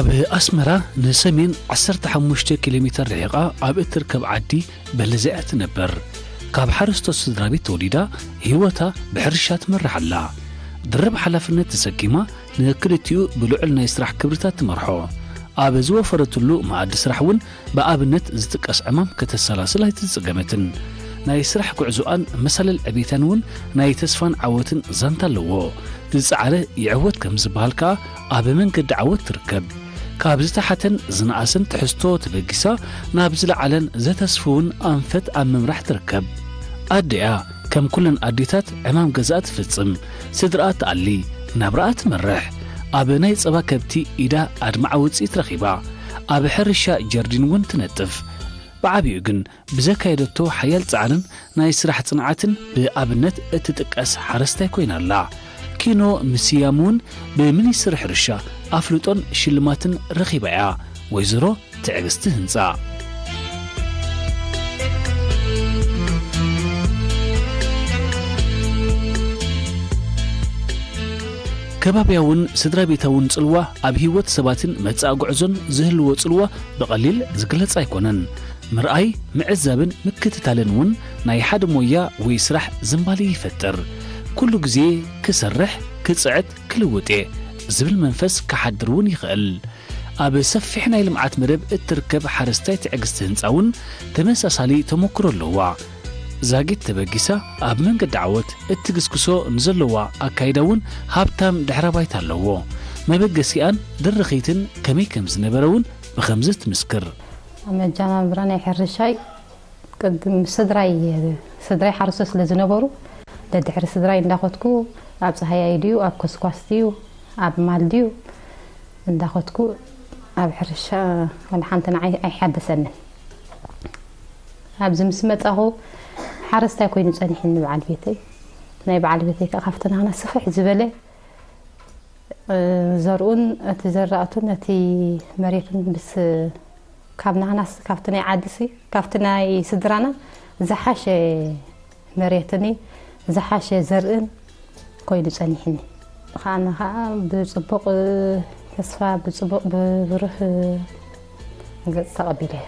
ብኣስመራ ንሰሜን ዓሰርተ ሓሙሽተ ኪሎ ሜተር ርሒቓ ኣብ እትርከብ ዓዲ በለዚኣ ትነብር። ካብ ሓረስቶት ስድራ ቤት ተወሊዳ ህይወታ ብሕርሻ ትመርሕ ኣላ። ድርብ ሓላፍነት ተሰኪማ ንክልቲኡ ብልዑል ናይ ስራሕ ክብርታት ትመርሖ። ኣብ ዝወፈረትሉ መኣዲ ስራሕ እውን ብኣብነት ዝጥቀስ ዕማም ከተሰላስል ኣይተጸገመትን። ናይ ስራሕ ጉዕዞኣን መሳለል ዕቤታን እውን ናይ ተስፋን ዓወትን ዛንታ ኣለዎ። ዝጸዓረ ይዕወት ከም ዝበሃል ከኣ ኣብ መንገዲ ዓወት ትርከብ። ካብ ዝተሓተን ዝነኣሰን ትሕዝቶ ተበጊሳ ናብ ዝለዓለን ዘተስፍውን ኣንፈት ኣብ ምምራሕ ትርከብ። ኣደኣ ከም ኩለን ኣዴታት ዕማም ገዛኣ ትፍጽም፣ ስድራኣ ትኣሊ፣ ናብራኣ ትመርሕ። ኣብ ናይ ጸባ ከብቲ ኢዳ ኣድማዒ ውጽኢት ረኺባ። ኣብ ሕርሻ ጀርዲን እውን ትነጥፍ። ብዓቢኡ ግን ብዘካየደቶ ሓያል ጻዕርን ናይ ስራሕ ጽንዓትን ብኣብነት እትጥቀስ ሓረስታይ ኮይና ኣላ። ኪኖ ምስያም እውን ብሚኒስትሪ ሕርሻ ኣፍልጦን ሽልማትን ረኺባ እያ። ወይዘሮ ትዕግስቲ ህንጻ። ከባብያውን ስድራ ቤታውን ጽልዋ ኣብ ህይወት ሰባትን መጻኢ ጉዕዞን ዝህልዎ ጽልዋ ብቐሊል ዝግለጽ ኣይኮነን። ምርኣይ፣ ምዕዛብን ምክትታልን እውን ናይ ሓደ ሞያ ወይ ስራሕ ዝንባሌ ይፈጥር። ኩሉ ግዜ ክሰርሕ፣ ክጽዕት፣ ክልውጥ እየ ዝብል መንፈስ ክሓድር እውን ይኽእል። ኣብ ሰፊሕ ናይ ልምዓት መደብ እትርከብ ሓረስታይ ትዕግስቲ ህንጻ እውን ተመሳሳሊ ተመክሮ ኣለዋ። ዛጊት ተበጊሳ ኣብ መንገዲ ዓወት እትግስግሶ ንዘለዋ ኣካይዳ እውን ሃብታም ድሕረ ባይታ ኣለዎ። መበገሲኣን ድርኺትን ከመይ ከም ዝነበረ እውን ብኸምዚ ትምስክር። ኣብ መጀመርያ ናይ ሕርሻይ ቅድም ስድራይ፣ ስድራይ ሓረስቶት ስለ ዝነበሩ፣ ደድሕሪ ስድራይ እንዳኸድኩ፣ ኣብ ጸሃያይ ድዩ፣ ኣብ ኮስኳስ ድዩ፣ ኣብ ማል ድዩ እንዳኸድኩ፣ ኣብ ሕርሻ ወላ ሓንቲ ንዓይ ኣይሓደሰንን። ኣብዚ ምስ መጻኹ፣ ሓረስታይ ኮይኑ ጸኒሕኒ በዓል ቤተይ። ናይ በዓል ቤተይ ከኣ ካብቲ ናህና ስፍሕ ዝበለ፣ እ፣ ዘርኡን እቲ ዘራእቱን እቲ መሬቱን ምስ፣ ካብ ናህናስ፣ ካብቲ ናይ ዓድሲ፣ ካብቲ ናይ ስድራና ዝሓሸ መሬትኒ፣ ዝሓሸ ዘርእን ኮይኑ ጸኒሕኒ። ከኣነ ከኣ ብጽቡቕ ተስፋ፣ ብጽቡቕ ብብሩህ ገጽ ተቐቢለዮ።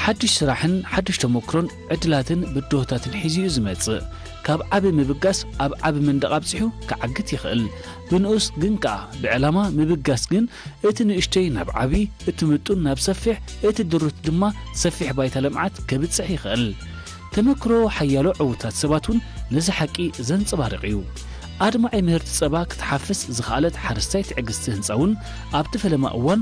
ሓድሽ ስራሕን ሓድሽ ተመክሮን ዕድላትን ብድሆታትን ሒዙ እዩ ዝመጽእ። ካብ ዓቢ ምብጋስ ኣብ ዓቢ መንደቕ ኣብጺሑ ክዓግት ይኽእል። ብንኡስ ግን ከኣ ብዕላማ ምብጋስ ግን እቲ ንእሽተይ ናብ ዓቢ፣ እቲ ምጡን ናብ ሰፊሕ፣ እቲ ድሩት ድማ ሰፊሕ ባይታ ልምዓት ከብጽሕ ይኽእል። ተመክሮ ሓያሎ ዕዉታት ሰባት እውን ነዚ ሓቂ ዘንጸባርቕ እዩ። ኣድማዒ ምህርቲ ጸባ ክትሓፍስ ዝኸኣለት ሓረስታይ ትዕግስቲ ህንጻ እውን ኣብቲ ፈለማ እዋን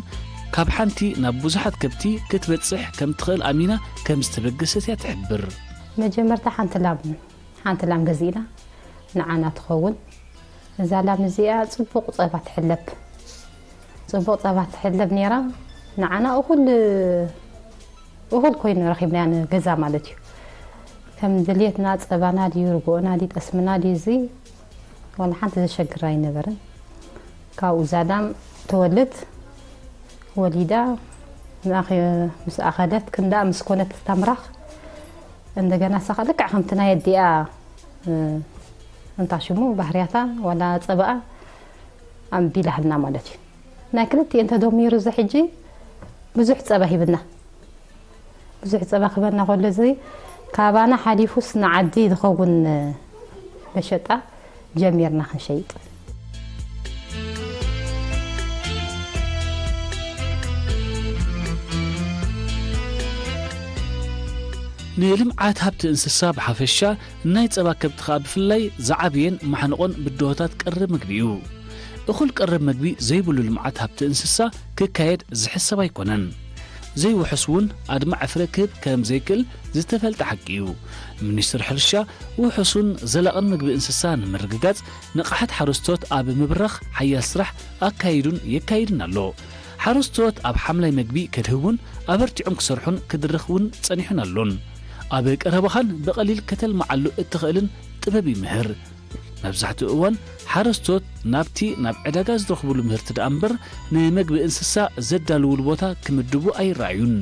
ካብ ሓንቲ ናብ ብዙሓት ከብቲ ክትበጽሕ ከም ትኽእል ኣሚና ከም ዝተበገሰት እያ ትሕብር። መጀመርታ ሓንቲ ላም፣ ሓንቲ ላም ገዚእና ንዓና ትኸውን። እዛ ላም እዚኣ ጽቡቕ ጸባ ትሕለብ። ጽቡቕ ጸባ ትሕለብ ነይራ። ንዓና እኹል፣ እኹል ኮይኑ ረኺብናያ ንገዛ ማለት እዩ። ከም ድልየትና ጸባና ድዩ፣ ርግኦና ድዩ፣ ጠስምና ድዩ፣ እዚ ዋላ ሓንቲ ዘሸግር ኣይነበረን። ካብኡ እዛ ላም ተወልድ፣ ወሊዳ፣ ንኣኸ-፣ ምስ ኣኸለት ክንዳኣ ምስ ኮነት ተምራኽ፣ እንደገና ሳኻ ልክዕ ከምቲ ናይ ኣዲኣ፣ እ፣ እንታ ሽሙ ባህርያታ ዋላ ጸባኣ ኣንቢላህልና ማለት እዩ። ናይ ክልቲኤን ተደሚሩ እዚ ሕጂ ብዙሕ ጸባ ሂብና። ብዙሕ ጸባ ክበና ከሎ እዚ ካባና ሓሊፉስ ንዓዲ ዝኸውን መሸጣ ጀሚርና ክንሸይጥ። ንልምዓት ሃብቲ እንስሳ ብሓፈሻ፣ ናይ ጸባ ከብቲ ከኣ ብፍላይ ዝዓብየን ማሕንቖን ብድሆታት ቀረብ ምግቢ እዩ። እኹል ቀረብ ምግቢ ዘይብሉ ልምዓት ሃብቲ እንስሳ ክካየድ ዝሕሰብ ኣይኮነን። ዘይውሑስ እውን ኣድማዒ ፍረ ክህብ ከም ዘይክእል ዝተፈልጠ ሓቂ እዩ። ሚኒስትሪ ሕርሻ ውሑሱን ዘላቕን ምግቢ እንስሳ ንምርግጋጽ ንቕሓት ሓረስቶት ኣብ ምብራኽ ሓያል ስራሕ ኣካይዱን የካይድን ኣሎ። ሓረስቶት ኣብ ሓምላይ መግቢ ከድህቡን ኣበርቲዖም ክሰርሑን ክድርኽ እውን ጸኒሑን ኣሎን። ኣብ ቀረባኻን ብቐሊል ከተልምዓሉ እትኽእልን ጥበብ ይምህር። መብዛሕትኡ እዋን ሓረስቶት ናብቲ ናብ ዕዳጋ ዝረኽብሉ ምህርቲ ደኣ እምበር ንመግቢ እንስሳ ዘዳልውሉ ቦታ ክምድቡ ኣይረኣዩን።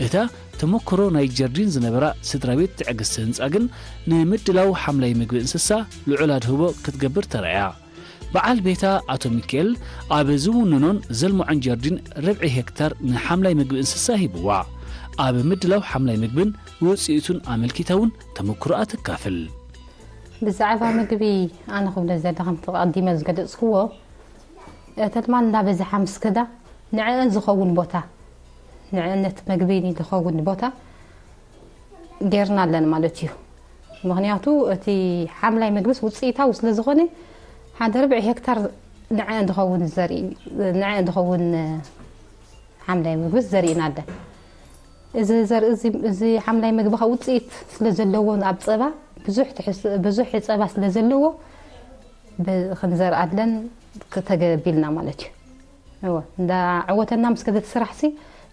እታ ተመክሮ ናይ ጀርዲን ዝነበራ ስድራ ቤት ትዕግስቲ ህንጻ ግን ንምድላው ሓምላይ ምግቢ እንስሳ ልዑል ኣድህቦ ክትገብር ተራእያ። በዓል ቤታ ኣቶ ሚካኤል ኣብ ዝውንኖን ዘልምዖን ጀርዲን ርብዒ ሄክታር ንሓምላይ ምግቢ እንስሳ ሂብዋ። ኣብ ምድላው ሓምላይ ምግብን ውጽኢቱን ኣመልኪታ እውን ተመክሮኣ ተካፍል። ብዛዕባ ምግቢ ኣነ ክብሎ ዘለ ከምቲ ቀዲመ ዝገለጽክዎ፣ ተልማን እንዳበዝሓ ምስ ከዳ ንዕአን ዝኸውን ቦታ፣ ንዕነት መግቢ ዝኸውን ቦታ ጌርና ኣለን ማለት እዩ። ምኽንያቱ እቲ ሓምላይ ምግብስ ውፅኢታዊ ስለ ዝኾነ ሓደ ርብዒ ሄክታር ንዕአን ዝኸውን ዘርኢ፣ ንዕአን ዝኸውን ሓምላይ ምግብስ ዘሪእና ኣለን። እዚ ዘርኢ እዚ፣ እዚ ሓምላይ ምግቢ ኸ ውፅኢት ስለ ዘለዎ ኣብ ፀባ ብዙሕ ትሕስ-፣ ብዙሕ ፀባ ስለ ዘለዎ ብ-፣ ክንዘርኣለን ተገቢልና ማለት እዩ። እወ፣ እንዳ ዓወተና ምስ ከደት ስራሕ ሲ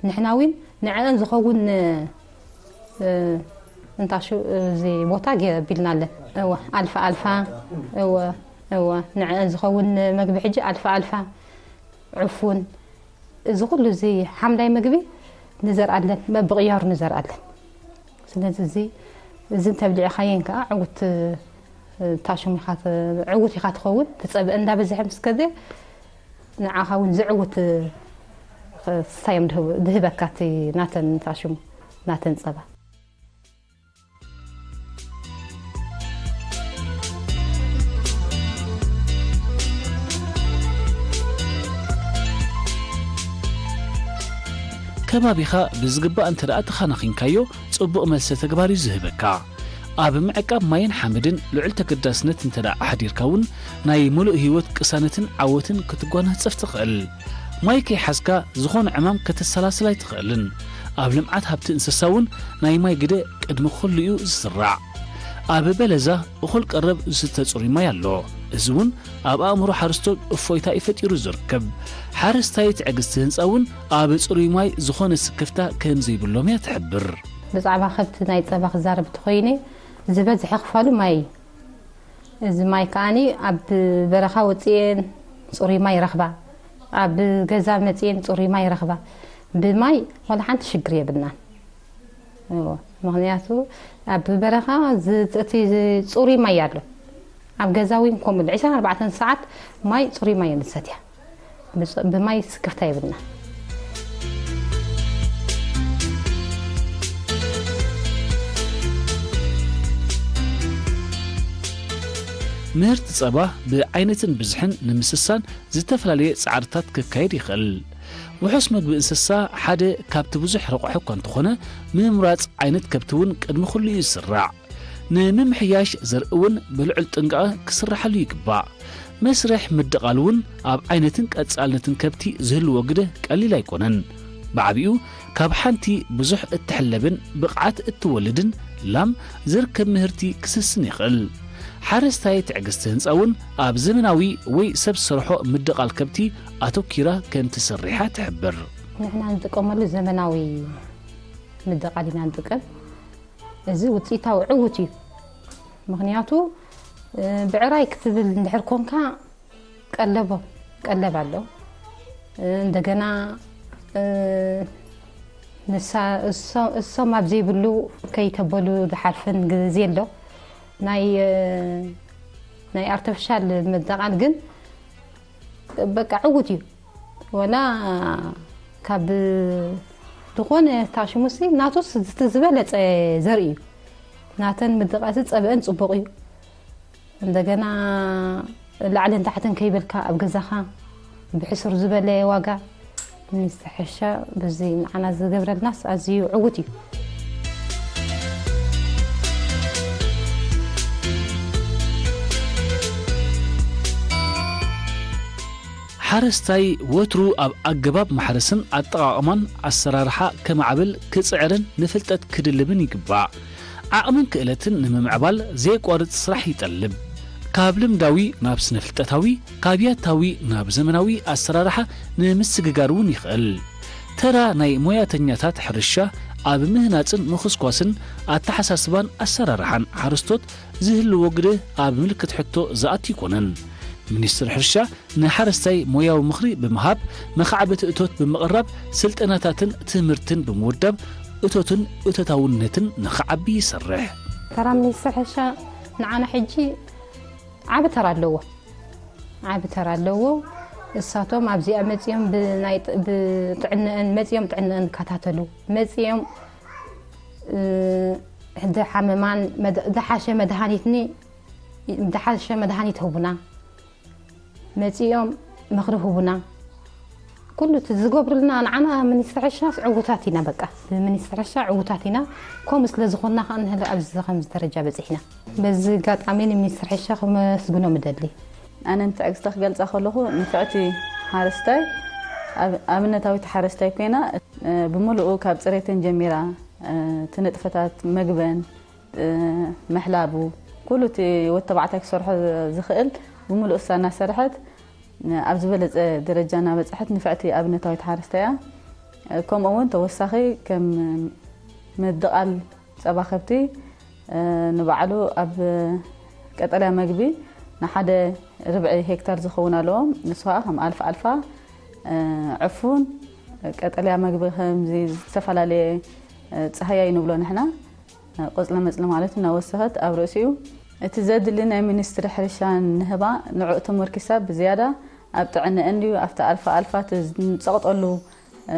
ንሕና ዊን ንዕአን ዝኸውን፣ እ፣ እንታሹ እዚ ቦታ ገቢልናለን። እወ፣ ኣልፋ ኣልፋ፣ እወ፣ እወ፣ ንዕአን ዝኸውን መግቢ ሕጂ ኣልፋ ኣልፋ፣ ዕፉን፣ እዚ ኩሉ እዚ ሓምላይ መግቢ ንዘርኣለን፣ በብቕያሩ ንዘርኣለን። ስለዚ እዚ፣ እዚ እንተብሊዕኻየን ከዓ ዕውት፣ እ፣ ታሽሙ ኢኻ ት-፣ ዕውት ኢኻ ትኸውን። ትጸብአ እንዳበዝሐ ምስ ከደ ንዓኻ እውን ዝዕውት፣ እ፣ ክስታይ እዮም ድህቡ-፣ ድህበካ እቲ ናተን ታሽሙ፣ ናተን ጸባ። ከባቢኻ ብዝግባእ እንተ ደኣ ተኻናኺንካዮ፣ ጽቡቕ መልሰ ተግባር እዩ ዝህበካ። ኣብ ምዕቃብ ማይን ሓመድን ልዑል ተገዳስነት እንተ ደኣ ኣሕዲርካ እውን፣ ናይ ምሉእ ህይወት ቅሳነትን ዓወትን ክትጓናጸፍ ትኽእል። ማይ ከይሓዝካ ዝኾነ ዕማም ከተሰላስል ኣይትኽእልን። ኣብ ልምዓት ሃብቲ እንስሳ እውን ናይ ማይ ግደ ቅድሚ ኩሉ እዩ ዝስራዕ። ኣብ በለዛ እኹል ቀረብ ዝስተ ጽሩይ ማይ ኣሎ። እዚ እውን ኣብ ኣእምሮ ሓረስቶት እፎይታ እዩ ፈጢሩ ዝርከብ። ሓረስታይ ትዕግስቲ ህንጻ እውን ኣብ ጽሩይ ማይ ዝኾነ ስክፍታ ከም ዘይብሎም እያ ትሕብር። ብዛዕባ ከብቲ ናይ ጸባ ክዛረብ እንተኾይነ፣ ዝበዝሐ ክፋሉ ማይ እዩ። እዚ ማይ ከኣኒ ኣብ በረኻ ወጺኤን ጽሩይ ማይ ይረኽባ፣ ኣብ ገዛ መጺኤን ጽሩይ ማይ ይረኽባ። ብማይ ዋላ ሓንቲ ሽግር የብልናን። እዎ፣ ምኽንያቱ ኣብ በረኻ ዝ-፣ እቲ ጽሩይ ማይ ኣሎ። ኣብ ገዛ እውን ከምኡ ኢሉ ዕስራን ኣርባዕተን ሰዓት ማይ፣ ጽሩይ ማይ እየ ንሰትያ። ብጽ-፣ ብማይ ስክፍታ የብልና። ምህርቲ ጸባ ብዓይነትን ብዝሕን ንምስሳን ዝተፈላለየ ጻዕርታት ክካየድ ይኽእል። ውሑስ መግቢ እንስሳ ሓደ ካብቲ ብዙሕ ረቑሒ እኳ እንተኾነ፣ ምምራጽ ዓይነት ከብቲ እውን ቅድሚ ኩሉ እዩ ዝስራዕ። ንምምሕያሽ ዘርኢ እውን ብልዑል ጥንቃቐ ክስርሓሉ ይግባእ። መስርሕ ምድቓል እውን ኣብ ዓይነትን ቀጻልነትን ከብቲ ዝህልዎ ግደ ቀሊል ኣይኮነን። ብዓቢኡ ካብ ሓንቲ ብዙሕ እትሕለብን ብቕዓት እትወልድን ላም ዝርከብ ምህርቲ ክስስን ይኽእል። ሓረስታይ ትዕግስቲ ህንጻ እውን ኣብ ዘመናዊ ወይ ሰብ ዝሰርሖ ምድቓል ከብቲ ኣተኲራ ከም ትሰርሓ ትሕብር። ንሕና ንጥቀመሉ ዘመናዊ ምድቓል ኢና ንጥቀም። እዚ ውፅኢታዊ ዕውት እዩ። ምኽንያቱ፣ እ፣ ብዕራይ ክትብል እንድሕር ኮንካ ቀለቦም፣ ቀለብ ኣሎ። እ፣ እንደገና፣ እ፣ ንሳ-፣ እሶ-፣ እሶም ኣብ ዘይብሉ ከይተበሉ ዝሓልፈን ግዜ ኣሎ። ናይ፣ እ፣ ናይ ኣርቲፊሻል ምድቓል ግን በቃ ዕውት እዩ። ወላ ካብ ዝኾነ ታሽሙሲ ናቱስ እቲ ዝበለጸ ዘርኢ እዩ። ናተን ምድቓሲ ጸብአን ጽቡቕ እዩ። እንደገና ላዕልን ታሕትን ከይበልካ ኣብ ገዛኻ ብሕሱር ዝበለ ዋጋ ንዝተሐሸ በዚ ንዓና ዝገብረልናስ ኣዝዩ ዕዉት እዩ። ሓረስታይ ወትሩ ኣብ ኣገባብ ማሕረስን ኣጠቓቕማን ኣሰራርሓ ከማዕብል ክጽዕርን ንፍልጠት ክድልብን ይግባእ። ዓቕምን ክእለትን ንምምዕባል ዘየቋርጽ ስራሕ ይጠልብ። ካብ ልምዳዊ ናብ ስነ-ፍልጠታዊ፣ ካብ ያታዊ ናብ ዘመናዊ ኣሰራርሓ ንምስግጋር እውን ይኽእል። ተራ ናይ ሞያተኛታት ሕርሻ ኣብ ምህናጽን ምኹስኳስን ኣተሓሳስባን ኣሰራርሓን ሓረስቶት ዝህልዎ ግደ ኣብ ምልክት ሕቶ ዝኣቱ ኣይኮነን። ሚኒስትሪ ሕርሻ ንሓረስታይ ሞያዊ ምኽሪ ብምሃብ፣ መኻዕበቲ እቶት ብምቕራብ፣ ስልጠናታትን ትምህርትን ብምውዳብ፣ እቶትን እቶታውነትን ንኽዓቢ ይሰርሕ። ተራ ሚኒስትር ሕርሻ ንዓና ሕጂ ዓቢ ተራ ኣለዎ። ዓቢ ተራ ኣለዎ። እሳቶም ኣብዚኣ መጺኦም ብናይ ጥ- ብጥዕንአን መጺኦም ጥዕንአን ይከታተሉ። መጺኦም እ፣ ዝሓመማን መድ- ዝሓሸ መድሃኒትኒ ዝሓሸ መድሃኒት ህቡና። መጺኦም ምኽሪ ህቡና። ኩሉ እቲ ዝገብሩልና ንዓና ሚኒስትር ሕርሻስ ዕውታት ኢና። በቃ ብሚኒስትር ሕርሻ ዕውታት ኢና። ከምኡ ስለ ዝኾንና ከዓ ንህለ ኣብዚ ከምዚ ደረጃ በፂሕና። በዚ ኣጋጣሚ ንሚኒስትር ሕርሻ ከመስግኖም እደሊ። ኣነ ንትዕግስተ ክገልጻ ከለኹ ንፍዕቲ ሓረስታይ ኣብ- ኣብነታዊት ሓረስታይ ኮይና እ፣ ብምሉኡ ካብ ፅሬተን ጀሚራ እ፣ እቲ ንጥፈታት መግበን እ፣ ምሕላቡ ኩሉ እቲ ወዲ ተባዕታይ ክሰርሖ ዝኽእል ብምሉእ እሳ እናሰርሐት እ፣ ኣብ ዝበለፀ ደረጃ እናበፅሐት ንፍዕቲ ኣብነታዊት ሓረስታይ እያ። እ፣ ከምኡ እውን ተወሳኺ ከም ምድቓል ጸባ ከብቲ እ፣ ንባዕሉ ኣብ ቀጠልያ መግቢ ንሓደ ርብዒ ሄክታር ዝኸውን ኣለዎ። ንሱ ከዓ ከም ኣልፋ ኣልፋ እ፣ ዕፉን ቀጠልያ መግቢ ከምዚ ዝተፈላለየ እ፣ ጻህያይ ንብሎ ንሕና እ፣ ቆጽለ መጽሊ ማለት እናወሰኸት ኣብ ርእሲኡ እቲ ዘድሊ ናይ ሚኒስትሪ ሕርሻ ንህባ ንዕኡ ተመርኪሳ ብዝያዳ ኣብ ጥዕንአን ድዩ ኣብቲ ኣልፋ ኣልፋ እቲ ንጸቕጠሉ እ፣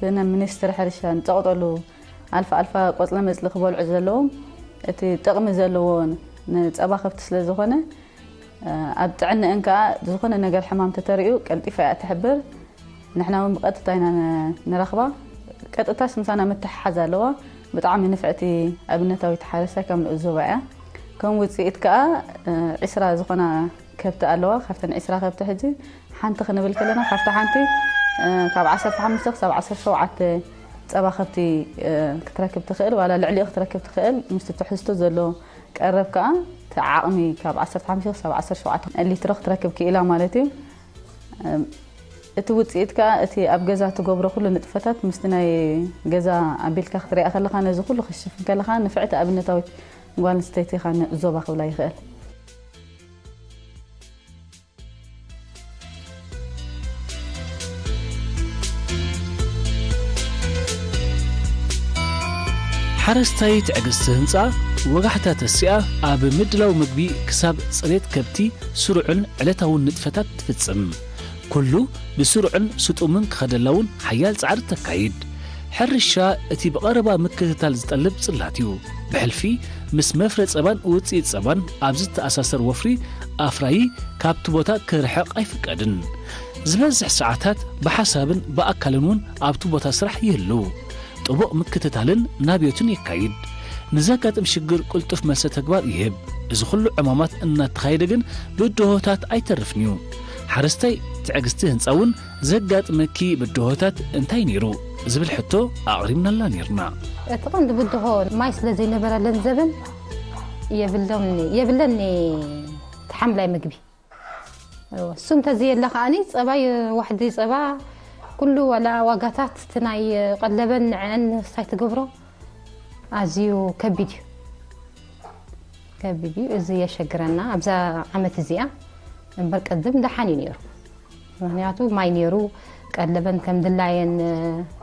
ብነ ሚኒስትሪ ሕርሻ ንጸቕጠሉ ኣልፋ ኣልፋ ቆጽለ መጽሊ ክበልዑ ዘለዎም እቲ ጥቕሚ ዘለዎ ንጸባ ከብቲ ስለ ዝኾነ እ፣ ኣብ ጥዕንአን ከዓ ዝኾነ ነገር ሕማም ተተሪኡ ቀልጢፋ እያ ትሕብር። ንሕና እውን ብቐጥታ ኢና ን- ንረኽባ። ቀጥታስ ምሳና ምትሕሓዝ ኣለዋ። ብጣዕሚ ንፍዕቲ ኣብነታዊት ሓረስታይ ካብ ንኡስ ዞባ እያ። ከም ውፅኢት ከዓ እ፣ ዒስራ ዝኾና ከብቲ ኣለዋ። ካብተን ዒስራ ከብቲ ሕጂ ሓንቲ ክንብል ከለና ካብቲ ሓንቲ እ፣ ካብ ዓሰርተ ሓሙሽተ ክሳብ ዓሰርተ ሸውዓተ ፀባ ከብቲ እ፣ ክትረክብ ትኽእል ዋላ ልዕሊኡ ክትረክብ ትኽእል ምስቲ ትሕዝቶ ዘሎ ቀረብ ከዓ እቲ ዓቕሚ ካብ ዓሰርተ ሓሙሽተ ክሳብ ዓሰርተ ሸውዓተ ሊትሮ ክትረክብ ክኢላ ማለት እዩ። እም፣ እቲ ውፅኢት ከዓ እቲ ኣብ ገዛ ትገብሮ ኩሉ ንጥፈታት ምስቲ ናይ ገዛ ኣቢልካ ክትሪኣ ከለካ ነዚ ኩሉ ክሽፍን ከለካ ንፍዕቲ ኣብነታዊት ጓል ኣንስተይቲ ኢኻ ንዞባ ክብላ ይኽእል። ሓረስታይ ትዕግስቲ ህንፃ ወጋሕታ ተሲኣ ኣብ ምድላው ምግቢ ክሳብ ፅሬት ከብቲ ስሩዕን ዕለታውን ንጥፈታት ትፍፅም። ኩሉ ብስሩዕን ስጡምን ክኸደላ እውን ሓያል ፃዕሪ ተካይድ። ሕርሻ እቲ ብቐረባ ምክትታል ዝጠልብ ፅላት እዩ። ብሕልፊ ምስ መፍረ ፀባን ውፅኢት ፀባን ኣብ ዝተኣሳሰር ወፍሪ ኣፍራዪ ካብቲ ቦታ ክርሕቕ ኣይፍቀድን። ዝበዝሕ ሰዓታት ብሓሳብን ብኣካልን እውን ኣብቲ ቦታ ስራሕ ይህሉ። ጥቡቕ ምክትታልን ናብዮትን የካይድ። ንዘጋጥም ሽግር ቅልጡፍ መልሰ ተግባር ይህብ። እዚ ኩሉ ዕማማት እናተኻየደ ግን ብድሆታት ኣይተርፍን እዩ። ሓረስታይ ትዕግስቲ ህንፃ እውን ዘጋጥመኪ ብድሆታት እንታይ ነይሩ ዝብል ሕቶ ኣቕሪብናላ ነይርና። እቲ ቀንዲ ብድሆ ማይ ስለ ዘይነበረለን ዘበን የብሎምኒ የብለኒ ተሓምላይ ምግቢ እሱ እንተዘየለ ከዓኒ ጸባይ ዋሕዲ ጸባ ኩሉ ዋላ ዋጋታት እቲ ናይ ቀለበን ንዕን ስታይ ትገብሮ ኣዝዩ ከቢድ እዩ ከቢድ እዩ እዚ የሸግረና ኣብዛ ዓመት እዚኣ እምበር ቀድም ደሓን እዩ ነይሩ ምክንያቱ ማይ ነይሩ ቀለበን ከም ድላየን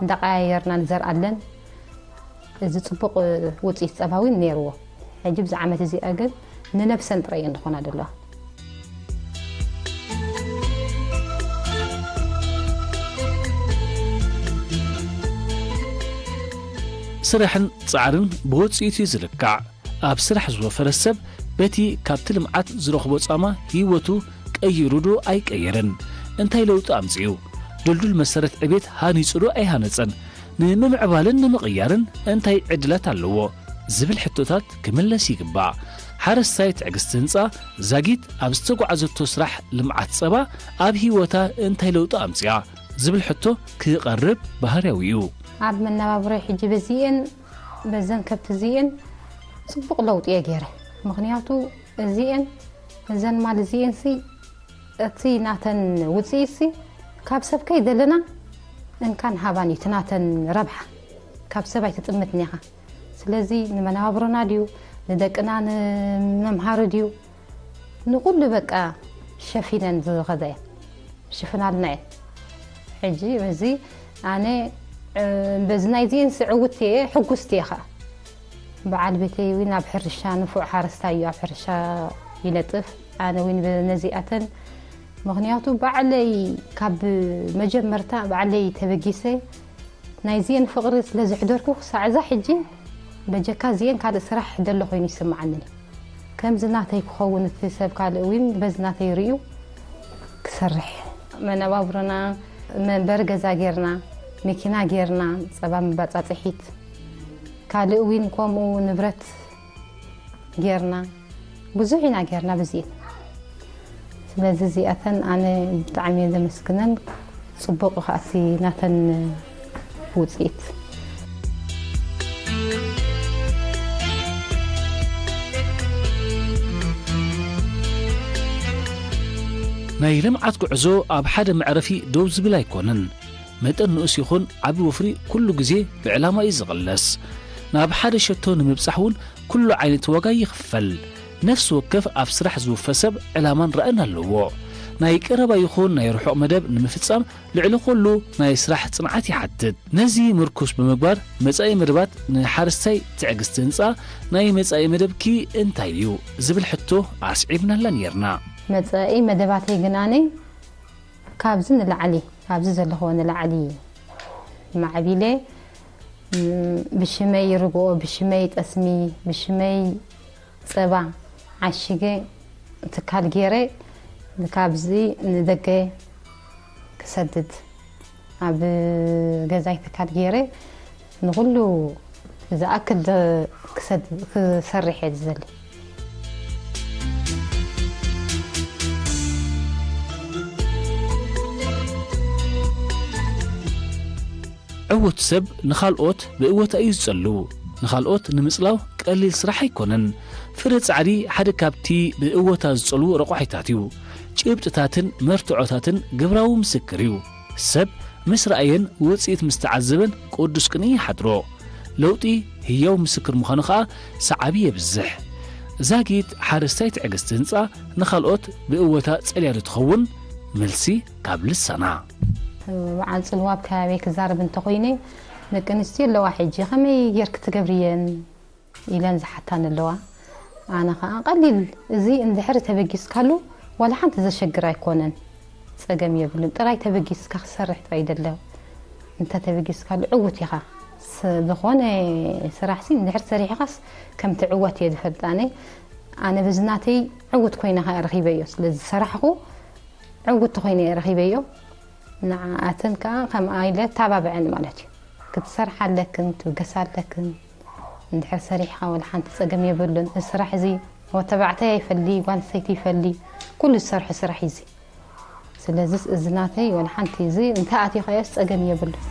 እንዳቀያየርና ንዘርኣለን እዚ ጽቡቕ ውፅኢት ጸባዊ ነይርዎ ሕጂ ብዚ ዓመት እዚኣ ግን ንነብሰን ጥራይ እየን ዝኾና ዘለዋ ስራሕን ፃዕርን ብውፅኢቱ እዩ ዝልካዕ ኣብ ስራሕ ዝወፈረ ሰብ በቲ ካብቲ ልምዓት ዝረኽቦ ፃማ ህይወቱ ቀይሩ ዶ ኣይቀየረን እንታይ ለውጢ ኣምፅኡ ድልዱል መሰረት ዕቤት ሃኒፁ ዶ ኣይሃነፀን ንምምዕባልን ንምቕያርን እንታይ ዕድላት ኣለዎ ዝብል ሕቶታት ክምለስ ይግባእ ሓረስታይ ትዕግስቲ ህንፃ ዛጊት ኣብ ዝተጓዓዘቶ ስራሕ ልምዓት ፀባ ኣብ ህይወታ እንታይ ለውጢ ኣምፅኣ ዝብል ሕቶ ክቐርብ ባህርያዊ እዩ ኣብ መነባብሮይ ሕጂ በዚኤን በዘን ከብቲ እዚኤን ፅቡቕ ለውጢ እየ ገይረ ምኽንያቱ እዚኤን እዘን ማል እዚኤን ሲ እቲ ናተን ውፅኢት ሲ ካብ ሰብ ከይደለና እንካን ሃባን እዩ እቲ ናተን ረብሓ ካብ ሰብ ኣይትጥምትን ኢኻ ስለዚ ንመነባብሮና ድዩ ንደቅና ንመምሃሪ ድዩ ንኩሉ በቃ ሸፊነን ዝኸዳ እየን ሽፍናልና እየን ሕጂ በዚ ኣነ በዚ ናይዚኤን ስዕውት እየ፣ ሕጉስቲ እየ ኸዓ። በዓል ቤተይ እውን ኣብ ሕርሻ ንፉዕ ሓረስታይ እዩ፣ ኣብ ሕርሻ ይነጥፍ። ኣነ እውን ነዚኣተን፣ ምኽንያቱ ባዕለይ ካብ መጀመርታ ባዕለይ ተበጊሰ ናይዚኤን ፍቕሪ ስለ ዘሕደርኩ ክሳዕ እዛ ሕጂ በጀካ እዚኤን ካልእ ስራሕ ደሎ ኮይኑ ይስምዓኒ። ከምዚ ናተይ ክኸውን እቲ ሰብ ካልእ እውን በዚ ናተይ ርእዩ ክሰርሕ። መነባብሮና መንበሪ ገዛ ጌርና፣ መኪና ጌርና፣ ጸባ መባጻጽሒት፣ ካልእ እውን ከምኡ ንብረት ጌርና፣ ብዙሕ ኢና ጌርና ብዚኤን። ስለዚ እዚኣተን ኣነ ብጣዕሚ እየ ዘመስግነን። ጽቡቕ ከኣ እቲ ናተን ውጽኢት። ናይ ልምዓት ጉዕዞ ኣብ ሓደ መዕረፊ ደው ዝብል ኣይኮነን። መጠን ንኡስ ይኹን ዓቢ ወፍሪ ኩሉ ግዜ ብዕላማ እዩ ዝቕለስ። ናብ ሓደ ሸቶ ንምብጻሕ እውን ኩሉ ዓይነት ዋጋ ይኽፈል። ነፍሲ ወከፍ ኣብ ስራሕ ዝውፈ ሰብ ዕላማን ራእን ኣለዎ። ናይ ቀረባ ይኹን ናይ ርሑቕ መደብ ንምፍጻም ልዕሊ ኩሉ ናይ ስራሕ ጽንዓት ይሓትት። ነዚ ምርኩስ ብምግባር መጻኢ መደባት ንሓረስታይ ትዕግስቲ ህንጻ ናይ መጻኢ መደብኪ እንታይ እዩ ዝብል ሕቶ ኣስዒብናላ ነይርና። መጻኢ መደባተይ ግናኒ ካብዚ ንላዕሊ፣ ካብዚ ዘለኽዎ ንላዕሊ ማዕቢለ፣ ብሽመይ ርግኦ፣ ብሽመይ ጠስሚ፣ ብሽመይ ጸባ ዓሽገ ትካል ገይረ ካብዚ ንደገ ክሰድድ ኣብ ገዛይ ትካል ገይረ ንኹሉ ዝኣክል ክሰርሕ እየ ዝደሊ። ዕዉት ሰብ ንኻልኦት ብእወታ እዩ ዝጸሉ። ንኻልኦት ንምጽላው ቀሊል ስራሕ ኣይኮነን። ፍረ ጻዕሪ ሓደ ካብቲ ብእወታ ዝጸልዉ ረቋሒታት እዩ። ጭብጥታትን መርትዖታትን ግብራዊ ምስክር እዩ። ሰብ ምስ ረኣየን ውጽኢት ምስ ተዓዘበን ቅዱስ ቅንኢ ይሓድሮ። ለውጢ ህያው ምስክር ምዃኑ ኸኣ ሰዓቢ የብዝሕ። ዛጊት ሓረስታይ ትዕግስቲ ህንጻ ንኻልኦት ብእወታ ጸልያ ዶ ትኸውን? መልሲ ካብ ልሳና። በዓል ጽልዋ ኣብ ከባቢ ክዛረብ እንተኾይነ ደቂ ኣንስትዮ ኣለዋ ሕጂ ከመይ ጌርክ ትገብርየን ኢለን ዝሓታን ኣለዋ። ኣነ ኸዓ ቀሊል እዚ እንድሕር ተበጊስካሉ ዋላ ሓንቲ ዘሸግር ኣይኮነን፣ ጸገም የብሉን። ጥራይ ተበጊስካ ክሰርሕ ጥራይ ደለ እንተ ተበጊስካሉ ዕውት ኢኻ። ዝኾነ ስራሕሲ እንድሕር ሰሪሕኻስ ከም ትዕወት እየ ዝፈልጥ ኣነ። ኣነ በዚ ናተይ ዕውት ኮይነ ኸዓ ረኺበዮ። ስለ ዝሰራሕኹ ዕውት ኮይነ እየ ረኺበዮ። ንዓኣተን ከኣ ከምኣ ኢለ ተባብዐን ማለት እዩ። ክትሰርሓ ኣለክን፣ ትብገሳ ኣለክን። እንድሕር ሰሪሕኻ ወላ ሓንቲ ጸገም የብሉን። እዚ ስራሕ እዚ ወተባዕታይ ይፈሊ፣ ጓል ኣንስተይቲ ይፈሊ፣ ኩሉ ዝሰርሖ ስራሕ እዩ እዚ። ስለዚስ እዚ ናተይ ወላ ሓንቲ እዚ እንተ ኣቲኻዮስ ጸገም የብሉን።